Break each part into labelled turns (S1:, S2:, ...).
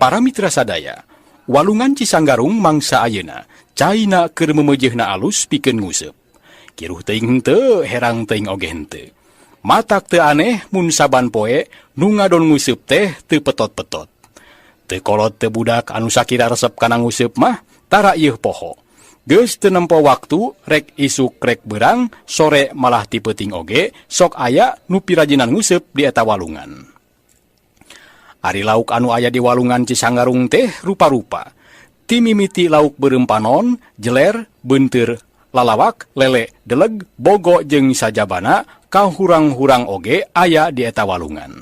S1: Para mitra sadaya, Walungan Cisanggarung mangsa ayeuna, caina keur memeujeuhna alus pikeun nguseup. Kiruh teuing henteu, herang teuing oge henteu. Matak teu aneh mun saban poe nu ngadon nguseup teh teu petot-petot. Teu kolot teu budak anu sakira resep kana nguseup mah tara ieuh poho. Geus teu nempo waktu rek isuk rek beurang, sore malah ti peuting oge sok aya nu pirajinan nguseup di eta walungan. Ari lauk anu aya di Walungan Cisanggarung teh rupa-rupa. Ti mimiti lauk beureum panon, jeler, beunteur, lalawak, lele, deleg, bogo jeung sajabana ka hurang-hurang oge aya di eta walungan.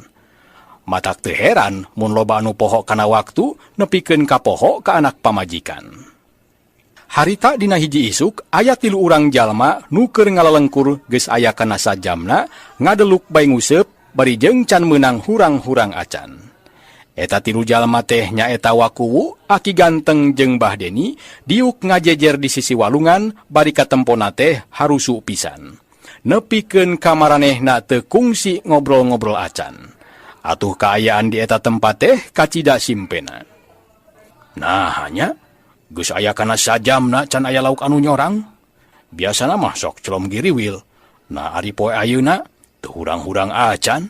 S1: Matak teu heran mun loba anu poho kana waktu nepikeun ka poho ka anak pamajikan. Harita dina hiji isuk aya tilu urang jalma nu keur ngalalengkur geus aya kana sajamna ngadeluk bae nguseup bari jeung can meunang hurang-hurang acan. Eta tilu jalma teh nyaeta Wakuwu, Aki Ganteng jeung Bah Deni diuk ngajejer di sisi walungan bari katempona teh harusu pisan. Nepikeun ka maranehna teu kungsi ngobrol-ngobrol acan. Atuh kaayaan di eta tempat teh kacida simpena. Nah nya geus aya kana sajamna can aya lauk anu nyorang. Biasana mah sok celom giriwil. Nah ari poe ayeuna teu hurang-hurang acan.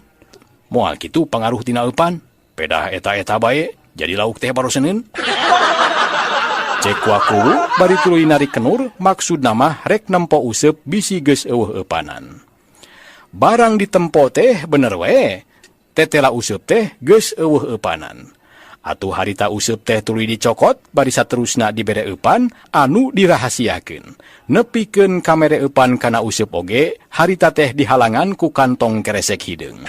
S1: Moal kitu pangaruh tina eupan. Pedah eta-eta bae jadi lauk teh baroseneun. Cek Wakuwu bari tuluy narik kenur maksudna mah rek nempo useup bisi geus eueuh eupanan. Barang ditempo teh bener we. Tetela useup teh geus eueuh eupanan. Atuh harita useup teh tuluy dicokot bari saterusna dibere eupan anu dirahasiakeun. Nepikeun ka mere eupan kana useup oge harita teh dihalangan ku kantong keresek hideung.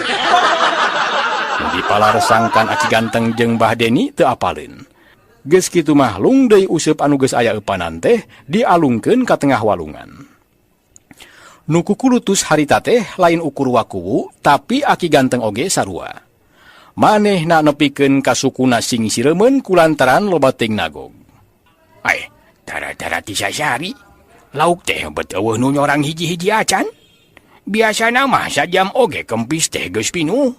S1: Nu dipalaresangkan Aki Ganteng jeung Bah Deni teu apaleun. Geus kitu mah lung deui useup anu geus aya eupanan teh dialungkeun ka tengah walungan. Nu kukulutus harita teh lain ukur Wakuwu tapi Aki Ganteng oge sarua. Manehna nepikeun ka sukuna sing sireumeun kulantaran loba teuing nagog. Ai, tara-tara ti sasari. Lauk teh bet eueuh nu nyorang hiji-hiji acan. Biasana mah sajam oge kempis teh geus pinuh.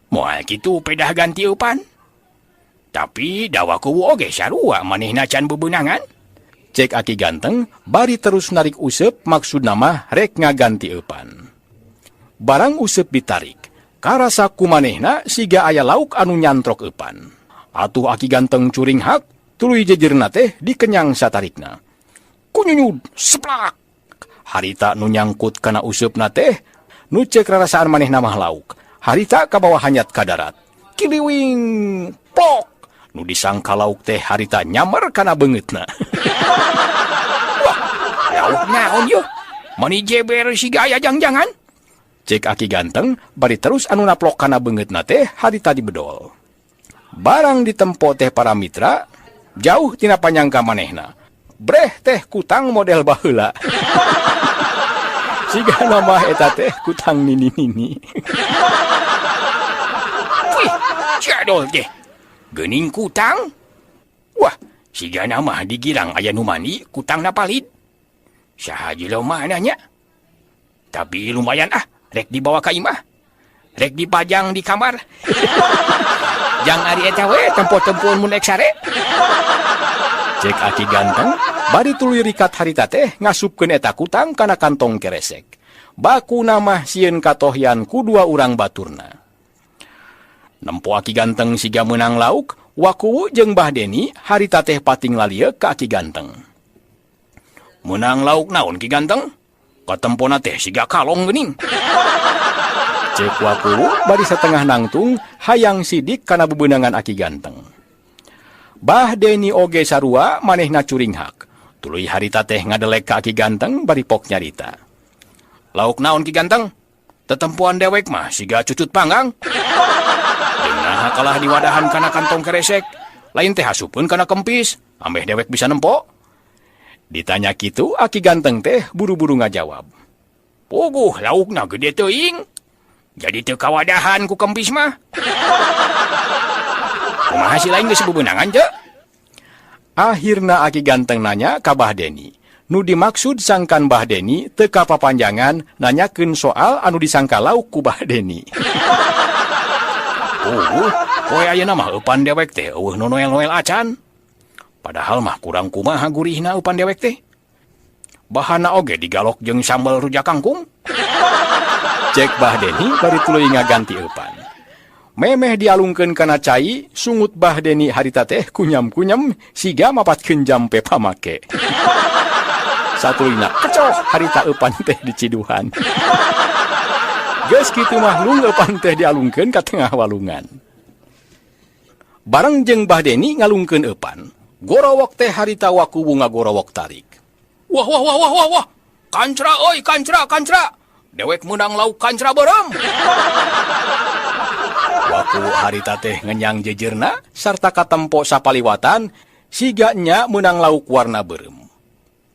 S1: Moal kitu pedah ganti eupan. Tapi da Wakuwu oge sarua manehna can bebenangan. Cek Aki Ganteng bari terus narik useup maksudna mah rek ngaganti eupan. Barang useup ditarik, karasa ku manehna siga aya lauk anu nyantrok eupan. Atuh Aki Ganteng curinghak, tuluy jejerna teh dikenyang satarikna. Kunyunyud, seplak. Harita nu nyangkut kana useupna teh, nu cek rarasaan manehna mah lauk. Harita kabawa hanyat ka darat. Kiliwing, plok. Nu disangka lauk teh harita nyamer kana beungeutna. Wah, lauk naon yeuh? Mani jeber siga aya jangjangan. Cek Aki Ganteng bari terus anu naplok kana beungeutna teh harita dibedol. Barang ditempo teh para mitra, jauh tina panyangka manehna. Breh teh kutang model baheula. Siga nama eta teh kutang nini-nini. Wih, jadol teh. Geuning kutang. Wah, siga nama digirang aya nu mandi kutangna palid. Saha jelema nya? Tapi lumayan ah, rek dibawa ka imah. Rek dipajang di kamar. Jang ari eta we tempo-tempoan mun ek sare. Cek Aki Ganteng bari tuluy rikat harita teh ngasupkeun eta kutang kana kantong keresek. Bakuna mah sieun katohyan ku dua urang baturna. Nempo Aki Ganteng siga meunang lauk, Wakuwu jeung Bah Deni harita teh pating lalieuk ka Aki Ganteng. Meunang lauk naon Ki Ganteng? Katempona teh siga kalong geuning. Cek Wakuwu bari satengah nangtung hayang sidik kana bebenangan Aki Ganteng. Bah Deni oge sarua manehna curinghak. Tuluy harita teh ngadelek ka Aki Ganteng bari pok nyarita. Lauk naon Ki Ganteng? Tetempuan dewek mah siga cucut panggang. Jeung naha kalah diwadahan kana kantong keresek. Lain teh hasupkeun kana kempis, ambeh dewek bisa nempo. Ditanya kitu Aki Ganteng teh buru-buru ngajawab. Puguh laukna gede teuing. Jadi teu kawadahan ku kempis mah. Kumaha si lain geus bebenangan teu? Akhirna Aki Ganteng nanya ka Bah Deni. Nu dimaksud sangkan Bah Deni teu kapapanjangan nanyakeun soal anu disangka lauk ku Bah Deni. Oh, Poe ayeuna mah eupan dewek teh eueuh nu noel-noel acan. Padahal mah kurang kumaha gurihna eupan dewek teh. Bahanna oge digalok jeung sambal rujak kangkung. Cek Bah Deni bari tuluy ngaganti eupan. Memeh dialungkeun kana cai, sungut Bah Deni harita teh kunyam-kunyam siga mapatkeun jampe pamake. Satuluyna kecoh harita eupan teh diciduhan. Geus kitu mah lung eupan teh dialungkeun ka tengah walungan. Bareng jeung Bah Deni ngalungkeun eupan, gorowok teh harita Wakuwu ngagorowok tarik. Wah wah wah wah wah wah. Kancra euy, kancra, kancra. Dewek meunang lauk kancra beureum. Wakuwu harita teh ngenyang jejerna sarta katempo sapaliwatan siga nya meunang lauk warna beureum.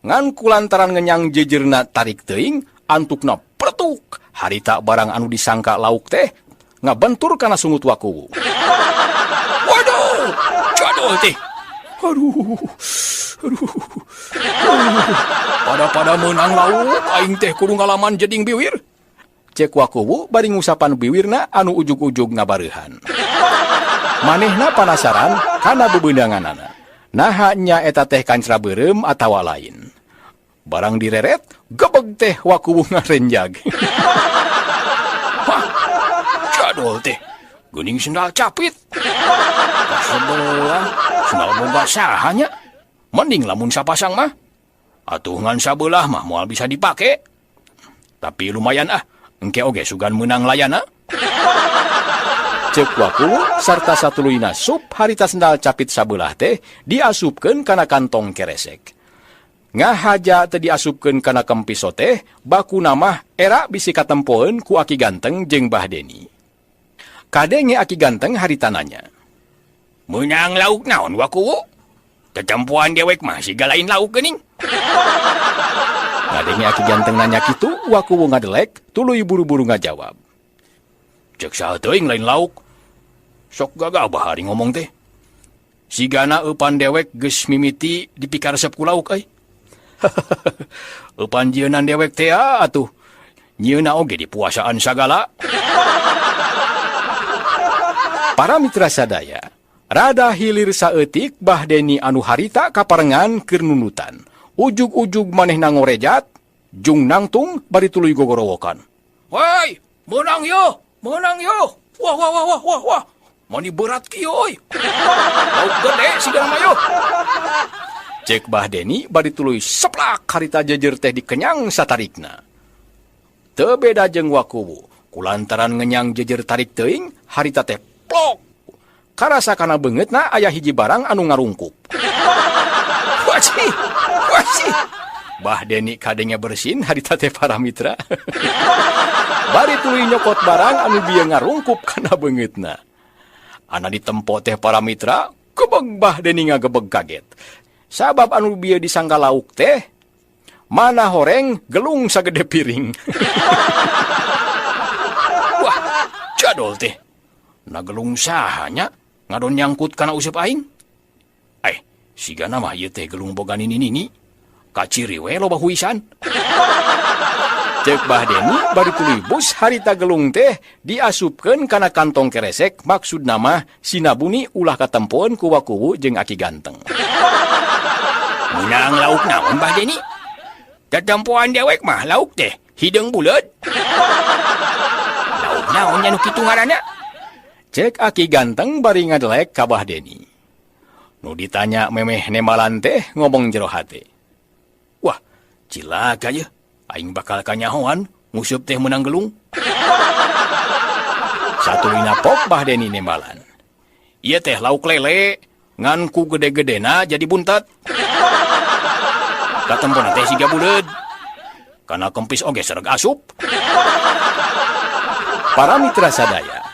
S1: Ngan kulantaran ngenyang jejerna tarik teuing, antukna pletuk harita barang anu disangka lauk teh ngabentur kana sungut Wakuwu. Waduh, jadul teh. Aduh, aduh, aduh. Pada-pada meunang lauk, aing teh kudu ngalaman jeding biwir. Cek Wakuwu bari ngusapan biwirna anu ujug-ujug ngabareuhan. Manehna panasaran kana bebeunanganana. Naha nya eta teh kancra beureum atawa lain. Barang direret, gebeg teh Wakuwu ngarenjag. Hah, jadul teh. Geuning sendal capit. Kasebelah, sendal boga saha nya? Mending lamun sapasang mah. Atuh ngan sabelah mah moal bisa dipake. Tapi lumayan ah, engke oge sugan meunang layana. Cek Wakuwu sarta satuluyna sup harita sendal capit sabelah teh diasupkeun kana kantong keresek. Ngahaja teu diasupkeun kana kempiso teh, bakuna mah era bisi katempoeun ku Aki Ganteng jeung Bah Deni. Kadenge Aki Ganteng harita nanya. Meunang lauk naon Wakuwu? Tetempoan dewek mah siga lain lauk geuning. Ngadenge Aki Ganteng nanya kitu, Wakuwu ngadelek, tuluy buru-buru ngajawab. Cek saha teuing lain lauk. Sok gagabah ari ngomong teh. Sigana eupan dewek geus mimiti dipikaresep ku lauk euy. Eupan jieunan dewek teh atuh. Nyieunna oge dipuasaan sagala. Para mitra sadaya, rada hilir saeutik Bah Deni anu harita kaparengan keur nundutan. Ujug-ujug manehna ngorejat, jung nangtung bari tuluy gogorowokan. Woi, meunang yo, meunang yo. Wah wah wah wah wah wah. Mani berat kieu euy. Lauk gede sigana mah yo. Cek Bah Deni bari tuluy seplak harita jejer teh dikenyang satarikna. Teu beda jeung Wakuwu, kulantaran ngenyang jejer tarik teuing, harita teh plok. Karasa kana beungeutna aya hiji barang anu ngarungkup. Wajih, wajih. Bah Deni kadenge bersin harita teh para mitra. Bari tuluy nyokot barang anu bieu ngarungkup kana beungeutna. Ana ditempo teh para mitra, gebeg Bah Deni ngagebeg kaget. Sabab anu bieu disangka lauk teh mana horeng gelung sagede piring. Wah, jadol teh. Na gelung saha nya ngadon nyangkut kana useup aing. Sigana mah ieu teh gelung boga nini-nini. Kaciri we loba huisan. Cek Bah Deni bari tuluy bus harita gelung teh diasupkeun kana kantong keresek, maksudna mah sinabuni ulah katempoeun ku Wakuwu jeung Aki Ganteng. Meunang lauk naon Bah Deni? Tetempoan dewek mah lauk teh hideung buleud. Lauk naon nya nu kitu ngaranna? Cek Aki Ganteng bari ngadelek ka Bah Deni. Nu ditanya memeh nembalan teh ngomong jero hate. Wah, cilaka ye. Aing bakal kanyahoan nguseup teh meunang gelung. Satuluyna pok Bah Deni nembalan. Ieu teh lauk lele, ngan ku gede-gedena jadi buntet. Katempona teh siga buleud. Kana kempis oge sereg asup. Para mitra sadaya,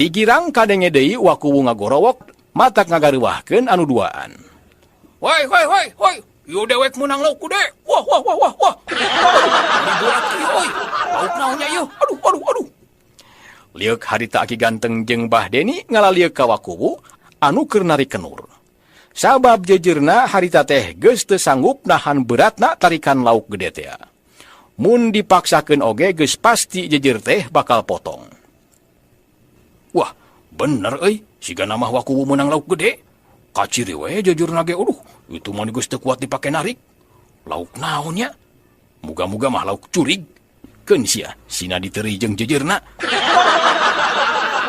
S1: tigirang kadenge deui Wakuwu ngagorowok matak ngagareuwahkeun anu duaan. Woi woi woi woi, ieu dewek meunang lauk gede. Wah wah wah wah wah. Aduh, berat kieu euy. Lauk naon nya ieu? Aduh aduh aduh. Lieuk harita Aki Ganteng jeung Bah Deni ngalalieuk ka Wakuwu anu keur narik kenur. Sabab jejerna harita teh geus teu sanggup nahan beratna tarikan lauk gede teh. Mun dipaksakeun oge geus pasti jejer teh bakal potong. Wah, Bener euy, sigana mah Wakuwu meunang lauk gede. Kaciri we jujurna ge, aduh, itu mah geus teu kuat dipake narik. Lauk naon nya? Muga-muga mah lauk curig. Keun sia, sina diteuri jeung jejeurna.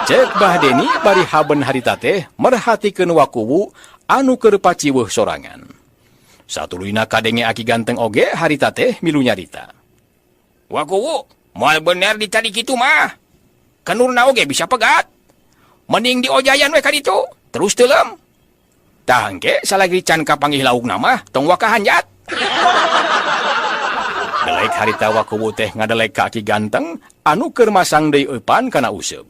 S1: Cek Bah Deni bari haben harita teh merhatikeun Wakuwu anu keur paciweuh sorangan. Satuluyna kadenge Aki Ganteng oge harita teh milu nyarita. Wakuwu, moal bener dicari kitu mah. Kenurna oge bisa pegat. Mending diojayan we ka ditu, terus teuleum. Tah engke salagi can kapanggih laukna mah tong waka hanjat. Delek harita Wakuwu teh ngadelek ka Aki Ganteng anu keur masang deui eupan kana useup.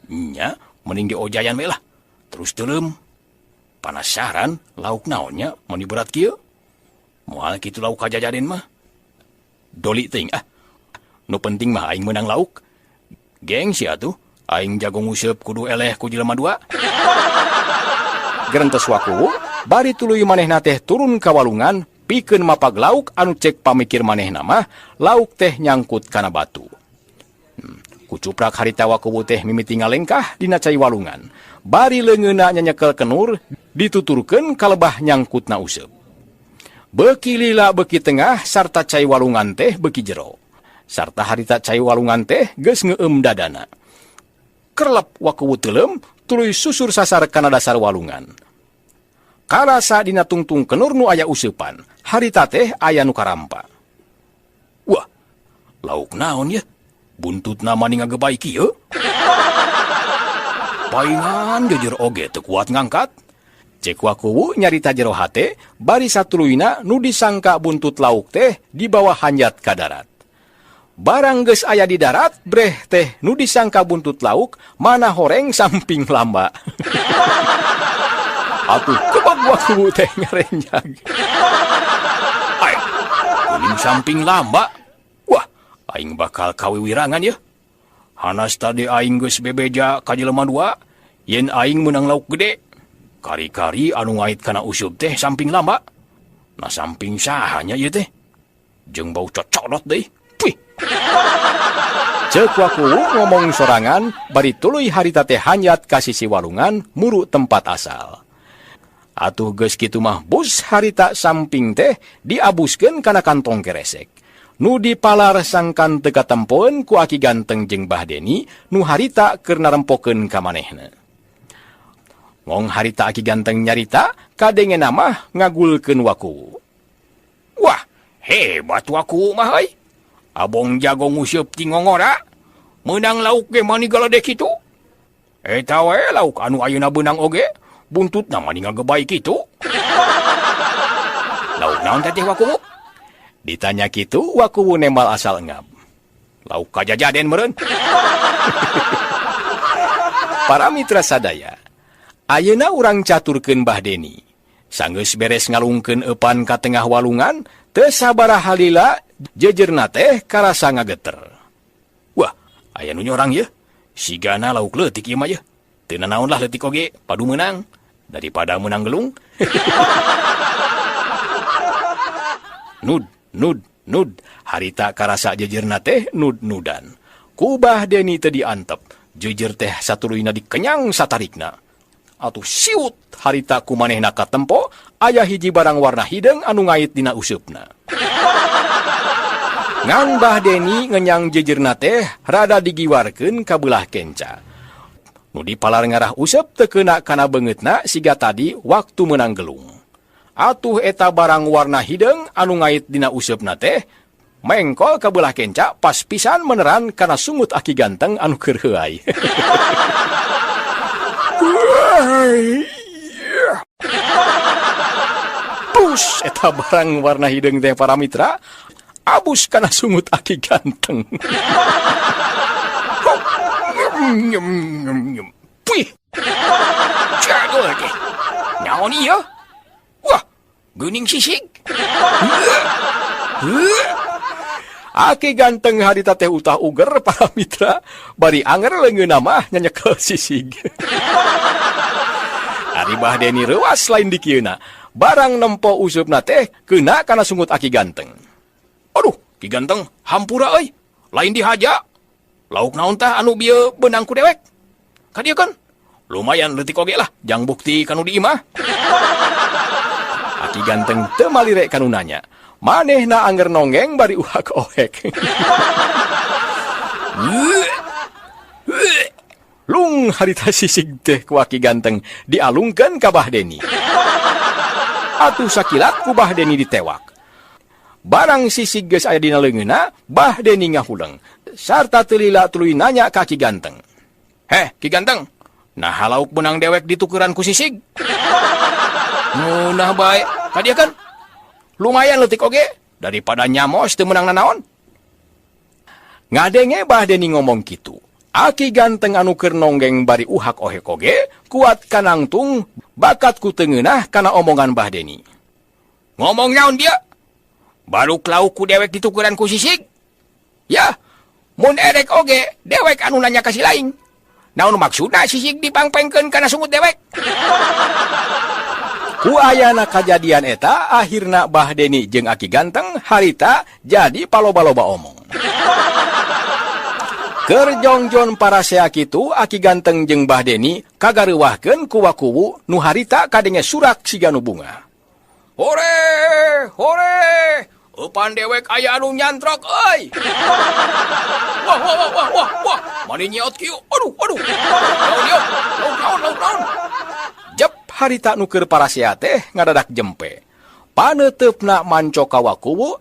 S1: Nya, mending diojayan we lah. Terus teuleum. Panasaran lauk naonnya meni berat kieu. Moal kitu lauk kajajaden mah. Doli teuing ah. Nu penting mah aing meunang lauk. Gengsi atuh, aing jago nguseup kudu eleh ku jelema dua. Gerentes Wakuwu, bari tuluy manehna teh turun ka walungan pikeun mapag lauk anu cek pamikir manehna mah lauk teh nyangkut kana batu. Kucuprak harita Wakuwu teh mimiti ngalengkah dina cai walungan. Bari leungeunna nyanyekel kenur dituturkeun kalebah nyangkutna useup. Beuki lila beuki tengah sarta cai walungan teh beuki jero. Sarta harita cai walungan teh geus ngeueum dadana. Kerlep Wakuwu teuleum tuluy susur sasar kana dasar walungan. Karasa dina tungtung kenur nu aya useupan, harita teh aya nu karampa. Wah, lauk naon ye? Buntutna mani ngagebay kieu. Paingan jejer oge teu kuat ngangkat. Cek Wakuwu nyarita jero hate, bari satuluyna nu disangka buntut lauk teh dibawa hanjat ka darat. Barang geus aya di darat, breh teh nu disangka buntut lauk mana horeng samping lamba. Atuh kebab Wakuwu teh ngarenjag. Ai, kuning samping lamba. Wah, aing bakal kawiwirangan ye. Hanas tadi aing geus bebeja ka jelema dua, yen aing meunang lauk gede. Kari-kari anu ngait kana useup teh samping lamba. Nah samping sahanya ieu teh? Jeung bau cocodot deui. Pih. Ceuk Wakuwu ngomong sorangan bari tuluy harita teh hanjat ka sisi walungan muru tempat asal. Atuh geus kitu mah bus harita samping teh diabuskeun kana kantong keresek. Nu dipalar sangkan teu katempoeun ku Aki Ganteng jeung Bah Deni nu harita keur narempokeun ka manehna. Ngong harita Aki Ganteng nyarita kadengena mah ngagulkeun Wakuwu. Wah, hebat Wakuwu mah euy. Abong jago nguseup ti ngongora, meunang lauk ge mani galedek kitu. Eta we lauk anu ayeuna beunang oge, buntutna mani ngagebay kitu. Lauk naon teh Wakuwu? Ditanya kitu Wakuwu nembal asal engap. Lauk kajajaden meureun. Para mitra sadaya, ayeuna urang caturkeun Bah Deni. Sanggeus beres ngalungkeun eupan ka tengah walungan, teu sabaraha lila jejerna teh karasa ngageter. Wah, aya nu nyorang ye. Sigana lauk leutik ieu mah ye. Teu nanaon lah leutik oge, padu meunang daripada meunang gelung. Nud, nud, nud, harita karasa jejerna teh nud-nudan. Ku Bah Deni teu diantep, jejer teh satuluyna dikenyang satarikna. Atuh siut harita ku manehna katempo, aya hiji barang warna hideung anu ngait dina useupna. Ngan Bah Deni ngenyang jejerna teh rada digiwarkeun ka beulah kenca. Nu dipalar ngarah useup teu keuna kana beungeutna siga tadi waktu meunang gelung. Atuh eta barang warna hideung anu ngait dina useupna teh mengkol ka beulah kenca pas pisan meneran kana sungut Aki Ganteng anu keur heuay. Pus eta barang warna hideung teh para mitra abus kana sungut Aki Ganteng. Pih. Jadul teh. Naon ieu? Wah, geuning sisig. Aki Ganteng harita teh utah uger para mitra, bari anger leungeunna mah nyanyekel sisig. Ari Bah Deni reuas lain dikieuna, barang nempo useupna teh keuna kana sungut Aki Ganteng. Aduh, Ki Ganteng hampura euy, lain dihaja. Lauk naon tah anu bieu beunang ku dewek? Ka dieu kan? Lumayan leutik oge lah jang bukti ka nu di imah. Aki ganteng teu malire ka nu nanya. Manehna anger nonggeng bari uhak ohek. Lung harita sisig teh ku aki ganteng dialungkeun ka Bah Deni. Atuh sakilat ku Bah Deni ditewak. Barang sisig geus aya dina leungeunna, Bah Deni ngahuleng sarta teu lila tuluy nanya ka Aki Ganteng. Heh, Ki Ganteng, naha lauk meunang dewek ditukeran ku sisig? Ngeunah bae, ka dieu kan? Lumayan leutik oge daripada nyamos teu meunang nanaon. Ngadenge Bah Deni ngomong kitu, Aki Ganteng anu keur nonggeng bari uhak ohek oge kuat kanangtung bakat ku teu ngeunah kana omongan Bah Deni. Ngomong naon dia? Baluk lauk ku dewek ditukeran ku sisig? Yah, mun erek oge dewek anu nanya ka si laing. Naon maksudna sisig dipangpengkeun kana sungut dewek? Ku ayana kajadian eta akhirna Bah Deni jeung Aki Ganteng harita jadi paloba-loba omong. Keur jongjon parasea kitu Aki Ganteng jeung Bah Deni kagareuwahkeun ku Wakuwu nu harita kadenge surak siga nu bunga. Hore, hore, eupan dewek aya anu nyantrok euy. Wah, wah, wah, wah, wah, wah, mani nyeot kieu. Aduh, aduh. Naon ieu? Lauk naon, lauk naon? Jep harita nu keur parasea teh ngadadak jempe. Paneuteupna manco ka Wakuwu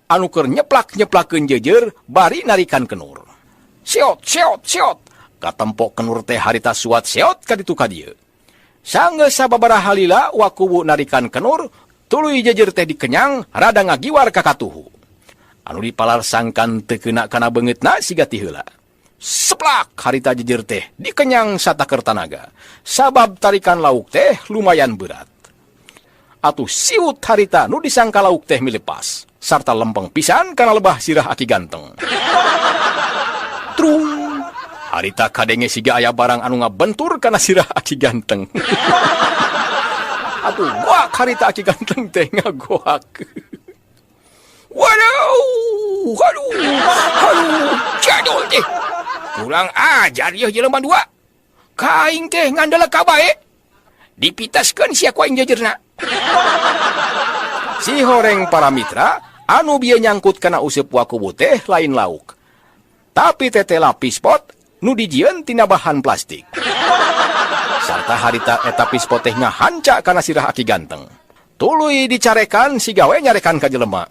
S1: anu keur nyeplak-nyeplakeun jeujeur bari narikan kenur. Seot, seot, seot. Katempo kenur teh harita suat seot ka ditu ka dieu. Sanggeus sababaraha lila Wakuwu narikan kenur, tuluy jeujeur teh dikenyang rada ngagiwar ka katuhu. Anu dipalar sangkan teu keuna kana beungeutna siga ti heula. Seplak harita jeujeur teh dikenyang sataker tanaga. Sabab tarikan lauk teh lumayan berat. Atuh siut harita nu disangka lauk teh milepas sarta lempeng pisan kana lebah sirah Aki Ganteng. Trung! Harita kadenge siga aya barang anu ngabentur kana sirah Aki Ganteng. Atuh goak harita Aki Ganteng teh ngagoak. Waduh, aduh, aduh, jadul teh. Kurang ajar yeuh jelema dua. Ka aing teh ngandelek ka bae. Dipitaskeun sia ku aing jejeurna. Si horeng para mitra, anu bieu nyangkut kana useup Wakuwu teh lain lauk. Tapi tetela pispot nu dijieun tina bahan plastik. Sarta harita eta pispot teh ngahanca kana sirah Aki Ganteng. Tuluy dicarekan siga we nyarekan ka jelema.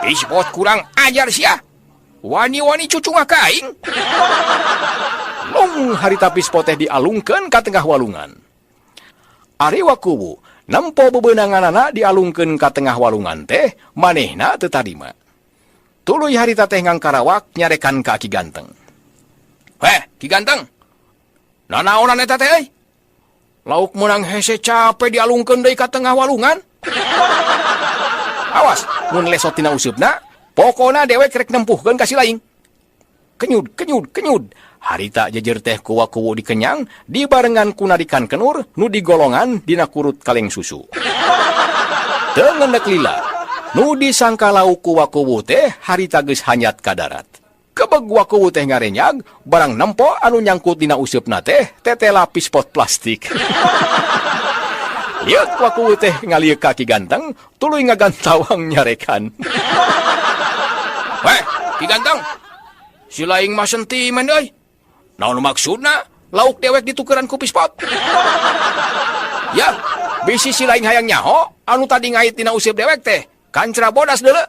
S1: Pispot kurang ajar sia. Wani-wani cucungah ka aing. Lung harita pispot teh dialungkeun ka tengah walungan. Ari Wakuwu nempo bebeunanganana dialungkeun ka tengah walungan teh manehna teu tarima. Tuluy harita teh ngangkarawak nyarekan ka Aki Ganteng. Heh, Ki Ganteng. Nanaonan eta teh euy? Lauk meunang hese cape dialungkeun deui ka tengah walungan. Awas, mun lesot tina useupna, pokona dewek rek nempuhkeun ka si laing. Kenyud, kenyud, kenyud. Harita jeujeur teh ku Wakuwu dikenyang dibarengan ku narikan kenur nu digolongan dina kurut kaleng susu. Teu ngendek lila, nu disangka lauk ku Wakuwu teh harita geus hanyat ka darat. Kebeg Wakuwu teh ngarenyag barang nempo anu nyangkut dina useupna teh tetela pispot plastik. Lieuk Wakuwu teh ngalieuk ka Ki Ganteng, tuluy ngagantawang nyarekan. Weh, Ki Ganteng. Si laing mah sentimen euy. Naon maksudna lauk dewek ditukeran ku pispot? Ya, bisi si laing hayang nyaho anu tadi ngait dina useup dewek teh kancra bodas deuleu.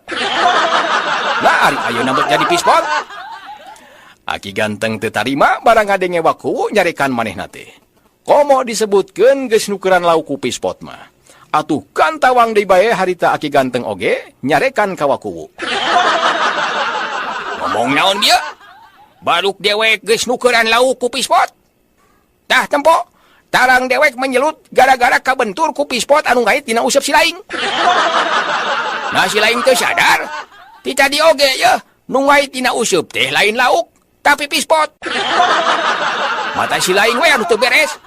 S1: Nah, ari ayeuna bet jadi pispot. Aki Ganteng teu tarima barang ngadenge Wakuwu nyarekan manehna teh. Komo disebutkeun geus nukeran lauk ku pispot mah. Atuh kantawang deui bae harita Aki Ganteng oge nyarekan ka Wakuwu. Ngomong naon dia? Baluk dewek geus nukeran lauk ku pispot. Tah tempo, tarang dewek menyelut gara-gara kabentur ku pispot anu ngait dina useup si laing. Nah si laing teu sadar, ti tadi oge yeuh nu ngait dina useup teh lain lauk, tapi pispot. Mata si laing we anu teu beres.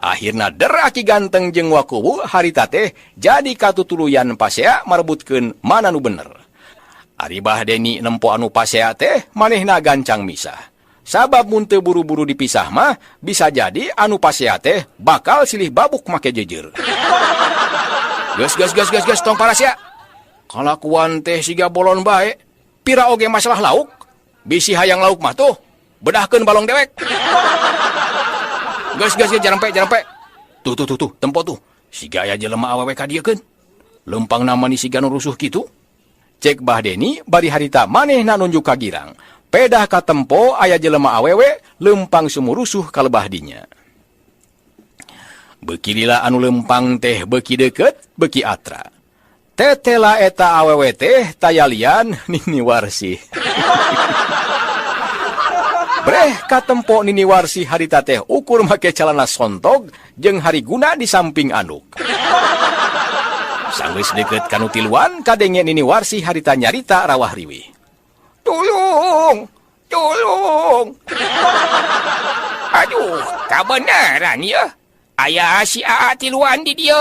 S1: Akhirna der Aki Ganteng jeung Wakuwu harita teh jadi katutuluyan pasea marebutkeun mana nu bener. Ari Bah Deni nempo anu pasea teh manehna gancang misah. Sabab mun teu buru-buru dipisah mah bisa jadi anu pasea teh bakal silih babuk make jeujeur. Geus geus geus geus geus tong parasia. Kalakuan teh siga bolon bae. Pira oge masalah lauk. Bisi hayang lauk mah tuh bedahkeun balong dewek. Geus geus geus jarempe jarempe. Tuh tuh tuh tuh tempo tuh. Siga aya jelema awewe ka dieu keun. Lempangna mani siga nu rusuh kitu. Cek Bah Deni bari harita manehna nunjuk ka girang. Pedah katempo aya jelema awewe lempang sumurusuh ka lebah dinya. Beuki lila anu lempang teh beuki deukeut, beuki atra. Tetela eta awewe teh tayalian Nini Warsih. Breh katempo Nini Warsih harita teh ukur make calana sontog jeung hariguna di samping anduk. Sanggeus deukeut ka nu tiluan kadenge Nini Warsih harita nyarita rawah riwih. Tulung, tulung.
S2: Aduh, kabeneran ya. Aya si Aa tiluan di dieu.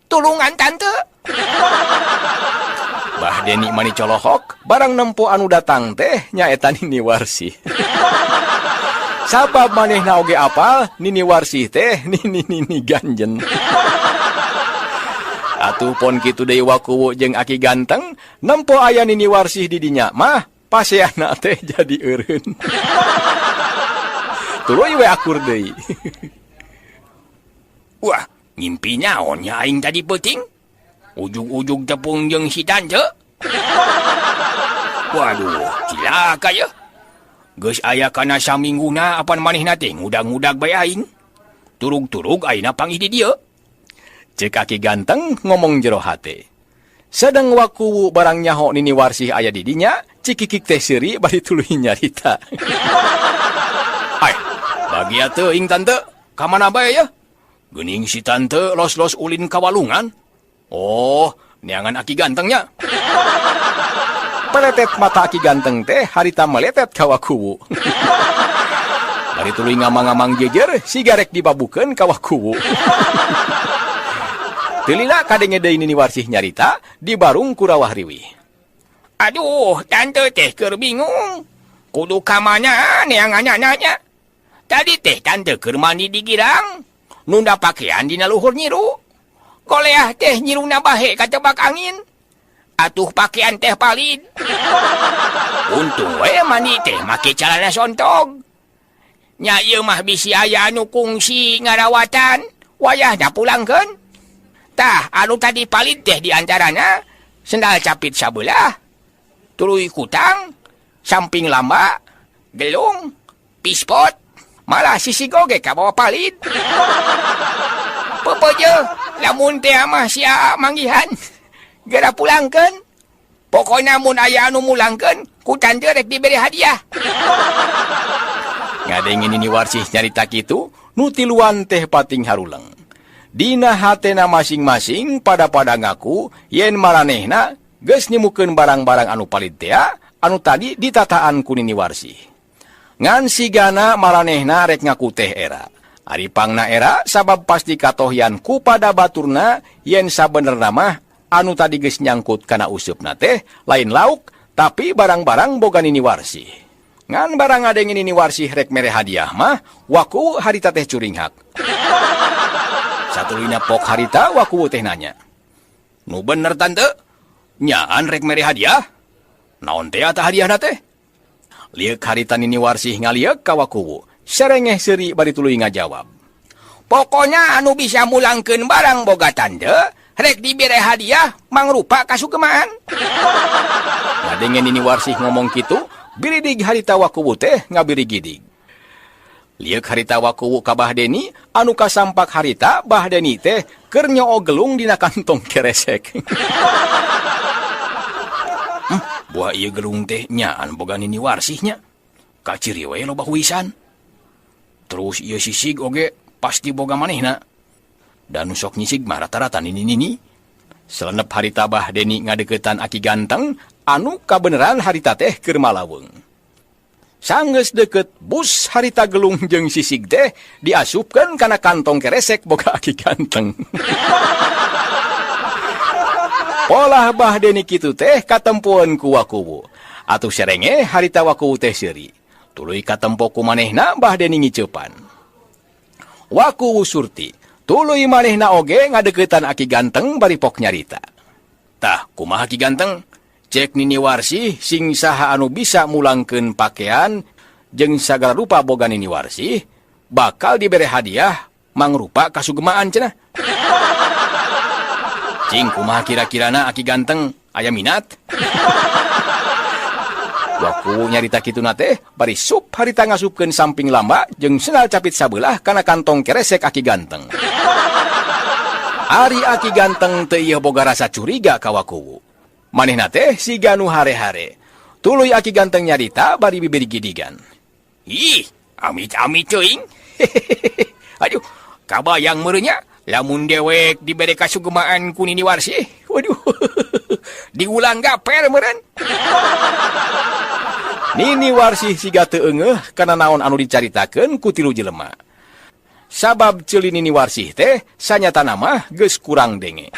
S2: Tulungan tante.
S1: Bah Deni mani colohok barang nempo anu datang teh nyaeta Nini Warsih. Sabab manehna oge apal Nini Warsih teh Nini Nini Ganjen. Atuh pon kitu deui Wakuwu jeung Aki Ganteng nempo aya Nini Warsih di dinya mah paseana teh jadi eureun. Tuluy we akur deui.
S2: Wah, ngimpi naon nya aing tadi peuting? Ujug-ujug tepung jeung si tante. Waduh, cilaka ya. Geus aya kana samingguna apan manehna teh ngudag-ngudag bae aing. Turug-turug ayeuna panggih di dieu.
S1: Cek Aki Ganteng ngomong jero hate. Sedang Wakuwu barang nyaho Nini Warsih aya di dinya, cikikik teh seuri bari tuluy nyarita. Ai, bagia teuing tante, ka mana bae ya? Geuning si tante los-los ulin ka walungan. Oh, neangan Aki Gantengnya. Peletet mata Aki Ganteng teh harita meletet ka Wakuwu. Bari tuluy ngamang-ngamang jejer, sigarek dibabukeun ka Wakuwu. Teu lila kadenge deui Nini Warsih nyarita di barung ku rawah riwih.
S2: Aduh, tante teh keur bingung. Kudu ka mana neanganana nya? Tadi teh tante keur mandi di girang, nunda pakaian dina luhur nyiru. Koleah teh nyiruna bahe katebak angin. Atuh pakaian teh palid. Untung we mandi teh make calana sontog. Nya ieu mah bisi aya anu kungsi ngarawatan, wayahna pulangkeun. Tah, anu tadi palid teh diantarana sendal capit sabelah, tuluy kutang, samping lamba, gelung, pispot, malah sisi goge kabawa palid. Pepeje, lamun teh mah si Aa manggihan, geura pulangkeun. Pokona mun aya anu mulangkeun, ku tante rek dibere hadiah.
S1: Ngadenge Nini Warsih nyarita kitu, nu tiluan teh pating haruleng. Dina hatena masing-masing pada-pada ngaku yen maranehna geus nyemukeun barang-barang anu palid tea anu tadi ditataan ku Nini Warsih. Ngan sigana maranehna rek ngaku teh era. Ari pangna era sabab pasti katohyan ku pada baturna yen sabenerna mah anu tadi geus nyangkut kana useupna teh lain lauk tapi barang-barang boga Nini Warsih. Ngan barang ngadenge Nini Warsih rek mere hadiah mah Waku harita teh curinghak. Satuluyna pok harita Wakuwu teh nanya. Nu bener tante, nyaan rek mere hadiah? Naon teh eta hadiahna teh? Lieuk harita Nini Warsih ngalieuk ka Wakuwu. Serengeh seuri bari tuluy ngajawab.
S2: Pokona anu bisa mulangkeun barang boga tante, rek dibere hadiah mangrupa kasukemaan.
S1: Ngadenge Nini Warsih ngomong kitu, biridig harita Wakuwu teh ngabirigidig. Lieuk harita Wakuwu ka Bah Deni, anu kasampak harita Bah Deni teh keur nyoo gelung dina kantong keresek. Buah ieu gelung teh nyaan boga Nini Warsihnya. Kaciri we loba huisan. Terus ieu sisig oge pasti boga manehna. Dan nu sok nyisig mah rata-rata nini-nini. Selenep harita Bah Deni ngadeukeutan Aki Ganteng anu kabeneran harita teh keur malaweung. Sanggeus deukeut bus harita gelung jeung sisig teh diasupkeun kana kantong keresek boga Aki Ganteng. Polah Bah Deni kitu teh katempuan ku Wakuwu. Atuh serenge harita Wakuwu teh seuri. Tuluy katempo ku manehna Bah Deni ngiceupan. Waku Surti, tuluy manehna oge ngadeuketan Aki Ganteng bari pok nyarita. Tah, kumaha Ki Ganteng? Cek Nini Warsih sing saha anu bisa mulangkeun pakean jeung sagala rupa boga Nini Warsih bakal dibere hadiah mangrupa kasugemaan cenah. Cing kumaha kira-kirana Aki Ganteng aya minat? Waku nyarita kituna teh bari sup harita ngasupkeun samping lamba jeung sendal capit sabelah kana kantong keresek Aki Ganteng. Ari Aki Ganteng teu ieu boga rasa curiga ka Wakuwu. Manehna teh siga nu hare-hare. Tuluy Aki Ganteng nyarita bari bibir gidigan.
S2: Ih, amit-amit teuing. Aduh, kabayang meureun nya lamun dewek dibere kasugemaan ku Nini Warsih. Waduh. Diulang gaper meureun.
S1: Nini Warsih siga teu eungeuh kana naon anu dicaritakeun ku tilu jelema. Sabab ceuli Nini Warsih teh sanyatana mah geus kurang denge.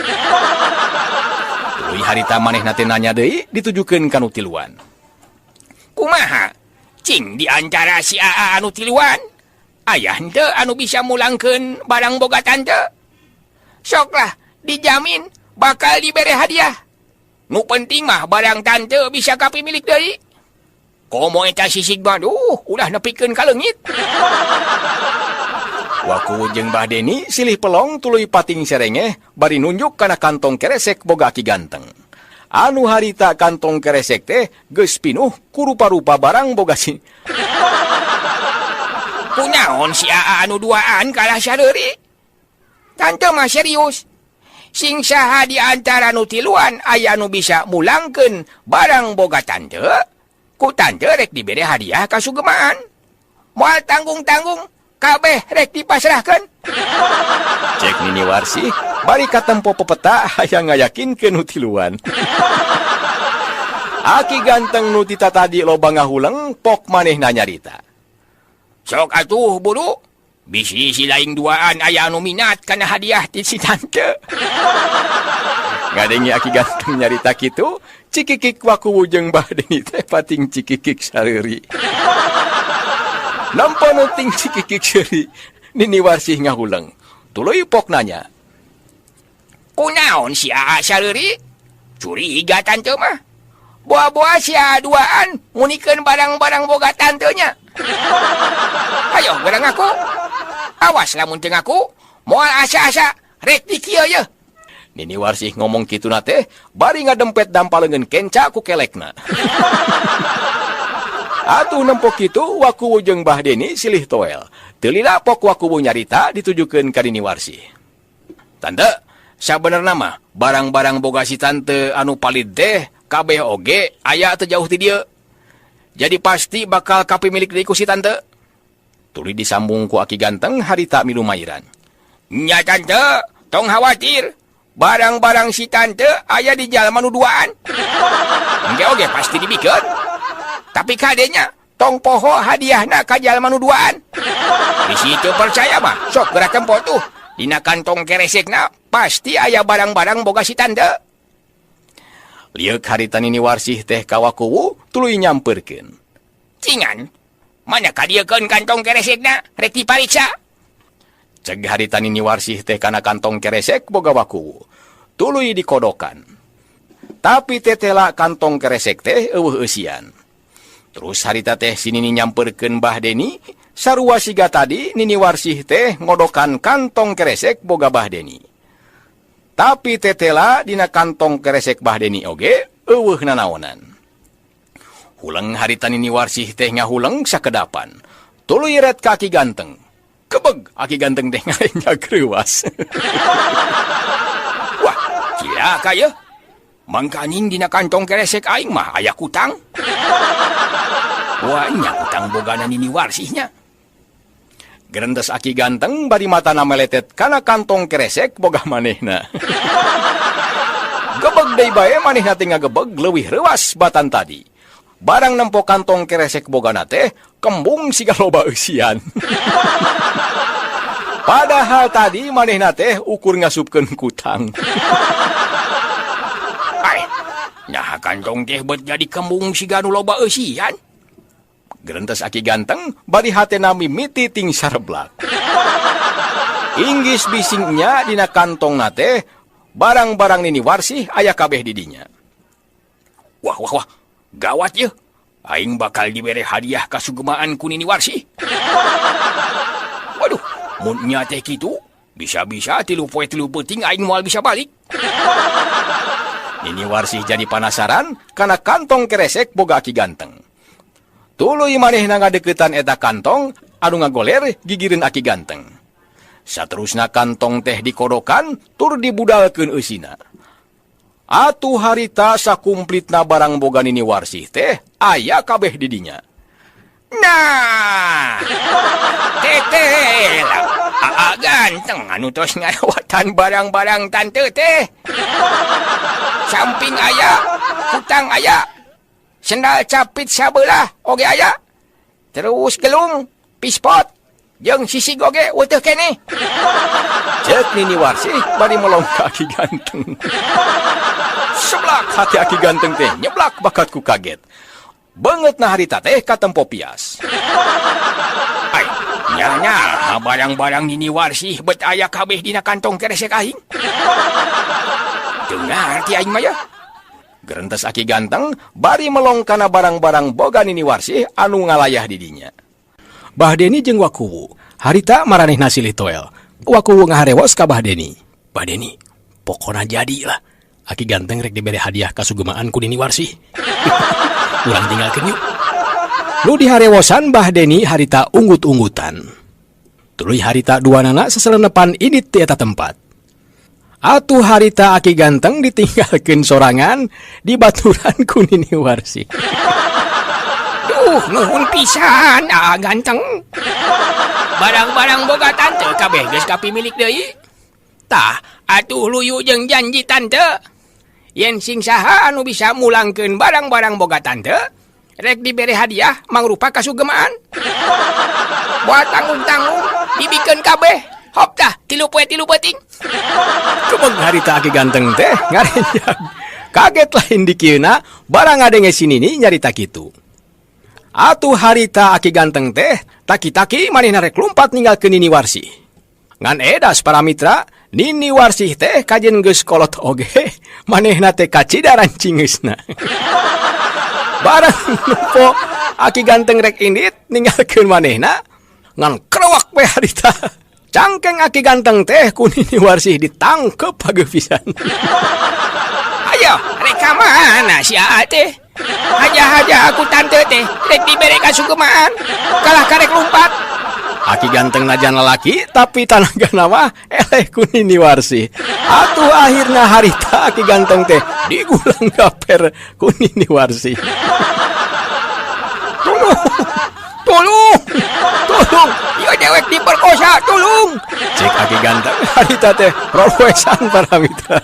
S1: Tuluy harita manehna teh nanya deui ditujukeun ka nu tiluan.
S2: Kumaha? Cing di antara si Aa anu tiluan, aya henteu anu bisa mulangkeun barang boga tante? Sok lah, dijamin bakal dibere hadiah. Nu penting mah barang tante bisa kapimilik deui. Komo eta sisig mah duh, ulah nepikeun ka leungit.
S1: Waku jeung Bah Deni silih pelong tuluy pating serengeh bari nunjuk kana kantong keresek boga Aki Ganteng. Anu harita kantong keresek teh geus pinuh ku rupa-rupa barang boga si.
S2: Kunaon si Aa anu duaan kalah sareuri? Tante mah serius. Sing saha di antara nu tiluan aya nu bisa mulangkeun barang boga tante, ku tante rek dibere hadiah kasugemaan. Moal tanggung-tanggung kabeh rek dipasrahkeun.
S1: Cek Nini Warsih bari katempo pepeta hayang ngayakinkeun nu tiluan. Aki Ganteng nu tita tadi loba ngahuleng pok manehna nyarita.
S2: Sok atuh buru, bisi si lain duaan aya anu minat kana hadiah ti si tante.
S1: Ngadenge Aki Ganteng nyarita kitu, cikikik Wakuwu jeung Bah Deni teh pating cikikik sareuri. Nampa nu ting cikikik seuri, Nini Warsih ngahuleng. Tuluy pok nanya.
S2: Kunaon si Aa sareuri? Curiga tante mah. Boa-boa si Aa duaan ngunikeun barang-barang boga tantenya. Ayo gerang aku. Awas lamun teu ngaku, moal asa-asa rek di kieu ye.
S1: Nini Warsih ngomong kituna teh bari ngadempet dampaleungeun kenca ku kelekna. Atuh nempo kitu Wakuwu jeung Bah Deni silih toel. Teu lila pok Wakuwu nyarita ditujukeun ka Nini Warsih. Tante, sabenerna mah barang-barang boga si tante anu palid teh kabeh oge aya teu jauh ti dieu. Jadi pasti bakal kapimilik deui ku si tante. Tuluy disambung ku Aki Ganteng harita milu mairan.
S2: Nya tante, tong khawatir. Barang-barang si tante aya di jalma nu duaan. Engke oge pasti dibikeun. Tapi kadenya tong poho hadiahna ka jalma nu duaan. Bisi teu percaya mah, sok geura tempo tuh. Dina kantong keresekna pasti aya barang-barang boga si tante.
S1: Lieuk harita Nini Warsih teh ka Wakuwu tuluy nyamperkeun.
S2: Cingan, mana kadiekeun kantong keresekna rek dipariksa?
S1: Ceg harita Nini Warsih teh kana kantong keresek boga Wakuwu. Tuluy dikodokan. Tapi tetela kantong keresek teh eueuh eusian. Terus harita teh si Nini nyamperkeun Bah Deni, sarua siga tadi Nini Warsih teh ngodokan kantong keresek boga Bah Deni. Tapi tetela dina kantong keresek Bah Deni oge eueuh nanaonan. Huleng harita Nini Warsih teh ngahuleng sakedapan. Tuluy ret ka Aki Ganteng. Kebeg Aki Ganteng teh ngarenya greuwas.
S2: Wah, cilaka ye. Mangkaning dina kantong keresek aing mah aya kutang. Wah, nya kutang bogana Nini Warsihnya.
S1: Gerentes Aki Ganteng bari matana meletet kana kantong keresek boga manehna. Gebeg deui bae manehna teh ngagebeg leuwih reuas batan tadi. Barang nempo kantong keresek bogana teh kembung siga loba eusian. Padahal tadi manehna teh ukur ngasupkeun kutang.
S2: Ai, nah kantong teh bet jadi kembung siga nu loba eusian.
S1: Gerentes aki ganteng bari hatena mimiti ting sareblak. Inggis bisingnya dina kantongna teh barang-barang Nini Warsih aya kabeh di dinya. Wah wah wah, gawat yeuh. Aing bakal dibere hadiah kasugemaan ku Nini Warsih. Waduh, mun nya teh kitu, bisa-bisa 3 poe 3 peuting aing moal bisa balik. Nini Warsih jadi panasaran kana kantong keresek boga aki ganteng. Tuluy manehna ngadeukeutan eta kantong anu ngagoler gigireun aki ganteng. Saterusna kantong teh dikodokan tur dibudalkeun eusina. Atuh harita sakumplitna barang boga Nini Warsih teh aya kabeh di dinya.
S2: Nah, teteh lah, aa ganteng anu tos ngarawatan barang-barang tante teh. Samping aya, hutang aya, sendal capit sabelah oge aya. Terus gelung, pispot, jeung sisig oge weteh keneh.
S1: Cek Nini Warsih bari melong ka aki ganteng. Seblak hati aki ganteng teh nyeblak bakat ku kaget. Banget nah harita teh katempo pias.
S2: Ai, nya barang-barang Nini Warsih bet aya kabeh dina kantong keresek aing. Teu ngarti aing mah ya.
S1: Gerentes aki ganteng bari melong kana barang-barang boga Nini Warsih anu ngalayah di dinya. Bah Deni jeung Wakuwu harita maranehna silih toel. Wakuwu ngaharewos ka Bah Deni. Bah Deni, pokona jadi lah. Aki ganteng rek dibere hadiah kasugemaan ku Nini Warsih. Urang tinggalkeun yuk. Nu diharewosan Bah Deni harita unggut-unggutan. Tuluy harita dua nana seselenepan indit ti eta tempat. Atuh harita aki ganteng ditinggalkeun sorangan di baturan ku Nini Warsih.
S2: Duh, nuhun pisan aa ganteng. Barang-barang boga tante kabeh geus kapimilik deui. Tah, atuh luyu jeung janji tante. Yen sing saha anu bisa mulangkeun barang-barang boga tante, rek dibere hadiah mangrupa kasugemaan. Moal tanggung-tanggung dibikeun kabeh. Hop tah, 3 poe 3 peuting.
S1: Kebeg harita aki ganteng teh ngarenjag. Kaget lain dikieuna barang ngadenge si Nini nyarita kitu. Atuh harita aki ganteng teh taki-taki manehna rek lumpat ninggalkeun Nini Warsih. Ngan edas para mitra, Nini Warsih teh kajen geus kolot oge, manehna teh kacida rancingeusna. Barang nempo aki ganteng rek indit ninggalkeun manehna, ngan krewak we harita. Cangkeng aki ganteng teh ku Nini Warsih ditangkep pageuh pisan.
S2: Ayo, rek ka mana si aa teh? Haja-haja aku tante teh rek dibere kasugemaan, kalah karek lumpat.
S1: Aki ganteng najan lalaki tapi tanagana mah eleh ku Nini Warsih. Atuh akhirna harita aki ganteng teh digulang gaper ku Nini Warsih. Tolong, tolong, tolong,
S2: ieu dewek diperkosa, tolong.
S1: Cek aki ganteng harita teh rorowesan para mitra.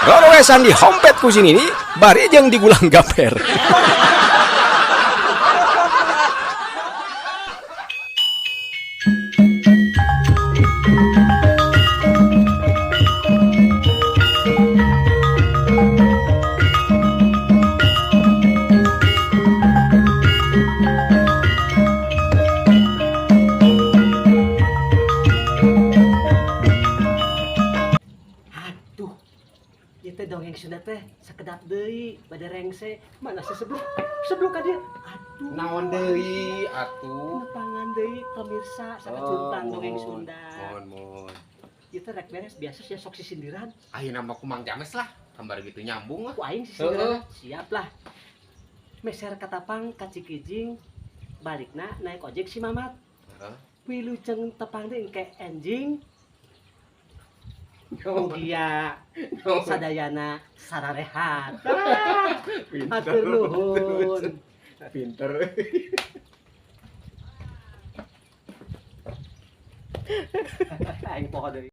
S1: Rorowesan dihompet ku si Nini bari jeung digulang gaper.
S3: Dongeng Sunda teh sakedap deui bade rengse mana sesebluk sebluk ka dieu. Aduh,
S4: naon deui atuh
S3: nepangan deui pemirsa sakacuntang dongeng Sunda.
S4: Mohon mohon.
S3: Ieu teh rek beres biasa sia sok sisindiran.
S4: Ayeuna mah ku Mang James lah, gambar gitu nyambung lah.
S3: Ku aing sisindiran. Siap lah. Meser katapang ka Cikijing balikna naik ojek si Mamat.
S4: Heeh.
S3: Wilujeng tepang deui engke enjing. Mugia sadayana sararehat. Hatur nuhun.
S4: Pinter.
S3: Aing poho deui.